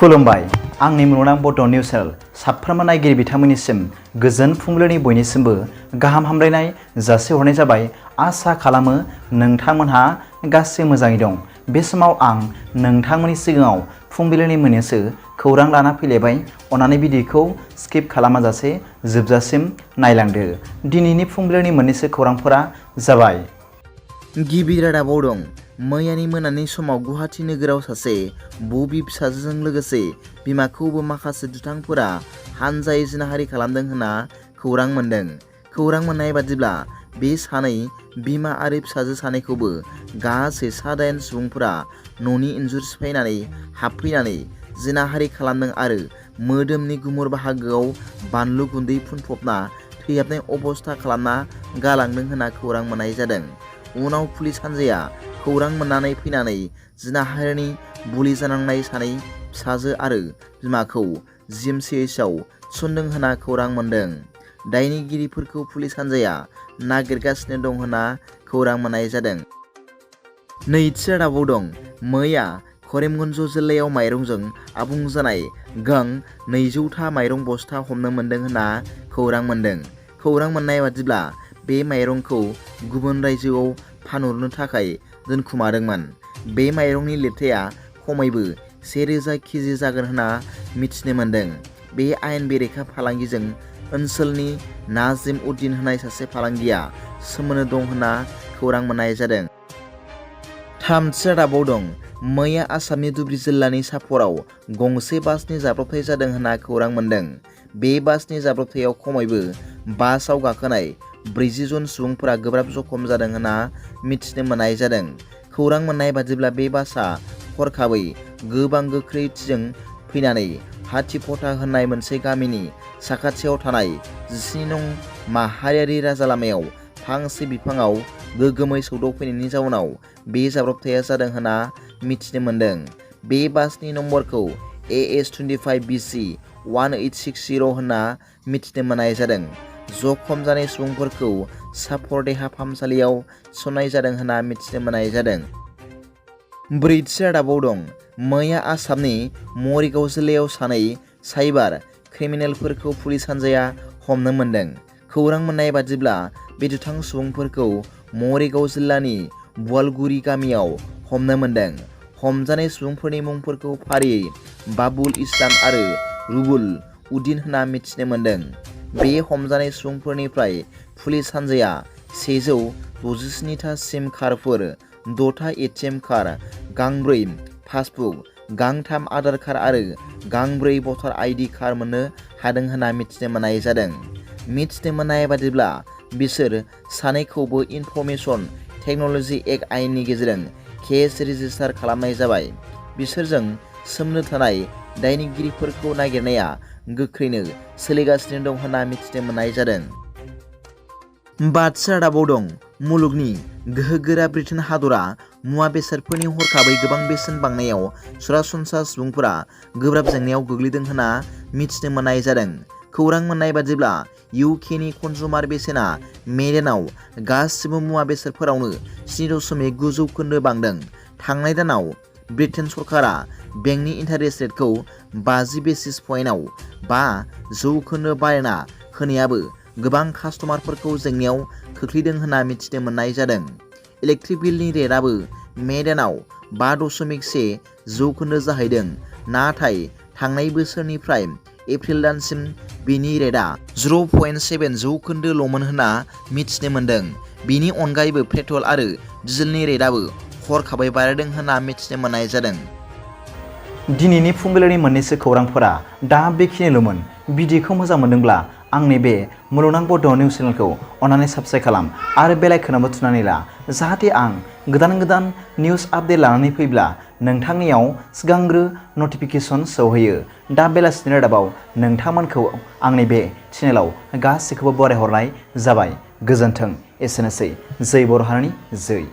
खुलुमबाय आंनि मुलुगनां बड' निउस चेनेल साफ्रोमबो नायगिरि बिथांमोननिसिम गोजोन फुंबिलिनि बयनिसिमबो गाहाम हामलायनाय जासिहरनाय जाबाय। आसा खालामो नोंथांमोनहा गासै मोजाङै दं। बे समाव आं नोंथांमोननि सिगाङाव फुंबिलिनि मोननैसो खौरां लाना फैलायबाय। अन्नानै भिडिअखौ स्किप खालामाजासे जोबजासिम नायलांदो। दिनैनि फुंबिलिनि मोननैसो खौरांफोरा जाबाय। गिबि रादाबाव दं। मैयानि मोनानि समाव गुवाहाटी नोगोराव सासे बबि फिसाजोजों लोगोसे बिमाखौबो माखासे दुथांफोरा हानजायै जिनाहारि खालामदों होनना खौरां मोन्दों। खौरां मोननाय बादिब्ला बे सानै बिमा आरो फिसाजो सानैखौबो गासै सा-8 सुबुंफोरा न'नि इन्जुर सिफायनानै हाबफैनानै जिनाहारि खालामदों आरो मोदोमनि गुमुर बाहागोआव बानलु गुन्दै फुनफबना थैहाबनाय अबस्था खालामना गालांदों होनना खौरां मोननाय जादों। उनाव पुलिस हानजाया खौरां मोननानै फैनानै जिनाहारिनि बुलि जानांनाय सानै फिसाजो आरो बिमाखौ जिएमसिएचआव थिसनदों होनना खौरां मोन्दों। दायनिगिरिफोरखौ पुलिस हानजाया नागिरगासिनो दं होनना खौरां मोननाय जादों। नैथि रादाबाव दं। मैया करिमगन्ज जिल्लायाव माइरंजों आबुं जानाय गां 200था माइरं बस्ता हमनो मोन्दों होनना खौरां मोन्दों। खौरां मोननाय बादिब्ला बे माइरंखौ गुबुन रायजोआव फानहरनो थाखाय दोनखुमादोंमोन। बे माइरंनि लिरथाया खमैबो 1000 केजि जागोन होनना मिथिनो मोन्दों। बे आयेन बेरेखा फालांगिजों ओनसोलनि नाजिम उद्दिन होननाय सासे फालांगिया सोमोन्दो दं होनना खौरां मोननाय जादों। थामथि रादाबाव दं। मैया आसामनि धुबरी जिल्लानि चापराव गंसे बासनि जाब्रबथाय जादों होनना खौरां मोन्दों। बे बासनि जाब्रबथायाव खमैबो बासआव गाखोनाय 40 जन सुबुंफोरा गोब्राब जखम जादों होनना मिथिनो मोननाय जादों। खौरां मोननाय बादिब्ला बे बासआ हरखाबै गोबां गोख्रैथिजों फैनानै हाथिपथा होननाय मोनसे गामिनि साखाथियाव थानाय 17 नं माहारियारि राजालामायाव फांसे बिफाङाव गोगोमै सौदावफैनायनि जाउनाव बे जाब्रबथाया जादों होनना मिथिनो मोन्दों। बे बासनि नम्बरखौ AS25BC 1860 होनना मिथिनो मोननाय जादों। जखम जानाय सुबुंफोरखौ चापर देहा फाहामसालियाव थिसननाय जादों होनना मिथिनो मोननाय जादों। ब्रैथि रादाबाव दं। मैया आसामनि मरिगाव जिल्लायाव सानै साइबार क्रिमिनेलफोरखौ पुलिस हानजाया हमनो मोन्दों। खौरां मोननाय बादिब्ला बे दुथां सुबुंफोरखौ मरिगाव जिल्लानि बुवालगुरि गामियाव हमनो मोन्दों। हमजानाय सुबुंफोरनि मुंफोरखौ फारियै बाबुल इस्लाम आरो रुबुल उद्दिन होनना मिथिनो मोन्दों। बे हमजानाय सुबुंफोरनिफ्राय पुलिस हानजाया 167था सिम कार्डफोर, 6था ATM कार्ड, गांब्रै पासबुक, गांथाम आधार कार्ड आरो गांब्रै भटार ID कार्ड मोननो हादों होनना मिथिनो मोननाय जादों। मिथिनो मोननाय बादिब्ला बिसोर सानैखौबो इनफरमेशन टेक्न'लजि एक्ट आयेननि गेजेरजों केस रेजिस्टार खालामनाय जाबाय। बिसोरजों सोमोन्दो थानाय दायनिगिरिफोरखौ नागिरनाया गोख्रैनो सोलिगासिनो दं होनना मिथिनो मोननाय जादों। बाथि रादाबाव दं। मुलुगनि गोहोगोरा ब्रिटेन हादरा मुवा बेसादफोरनि हरखाबै गोबां बेसेन बांनायाव सरासनस्रा सुबुंफोरा गोब्राब जेंनायाव गोग्लैदों होनना मिथिनो मोननाय जादों। खौरां मोननाय बादिब्ला UKनि कनजुमार बेसेना मे दानाव गासिबो मुवा बेसादफोरावनो 7.9% बांदों। थांनाय दानाव ब्रिटेन सरकारा बेंकनि इन्टारेस्ट रेटखौ 50 बेसिस पइन्टआव 5% बारायना होनायाबो गोबां कास्टमारफोरखौ जेंनायाव खोख्लैदों होनना मिथिनो मोननाय जादों। इलेक्ट्रिक बिलनि रेटआबो मे दानाव 5.1% जाहैदों, नाथाय थांनाय बोसोरनिफ्राय एप्रिल दानसिम बेनि रेटआ 0.7%ल'मोन होनना मिथिनो मोन्दों। बेनि अनगायैबो पेट्रल आरो डिजेलनि रेटआबो हरखाबै बारायदों होनना मिथिनो मोननाय जादों। दिनैनि फुंबिलिनि मोननैसो खौरांफोरा दा बेखिनिल'मोन। भिडिअखौ मोजां मोनदोंब्ला आंनि बे मुलुगनां बड' निउस चेनेलखौ अन्नानै साबस्क्राइब खालाम आरो बेल आइकनआवबो थुनानै ला, जाहाथे आं गोदान निउस आपडेट लानानै फैब्ला नोंथांनियाव सिगांग्रो नटिफिकेसन सौहैयो। दा बेलासिनि रादाबाव नोंथांमोनखौ आंनि बे चेनेलाव गासैखौबो बरायहरनाय जाबाय। गोजोन्थों। एसेनोसै। जै बर' हारिनि जै।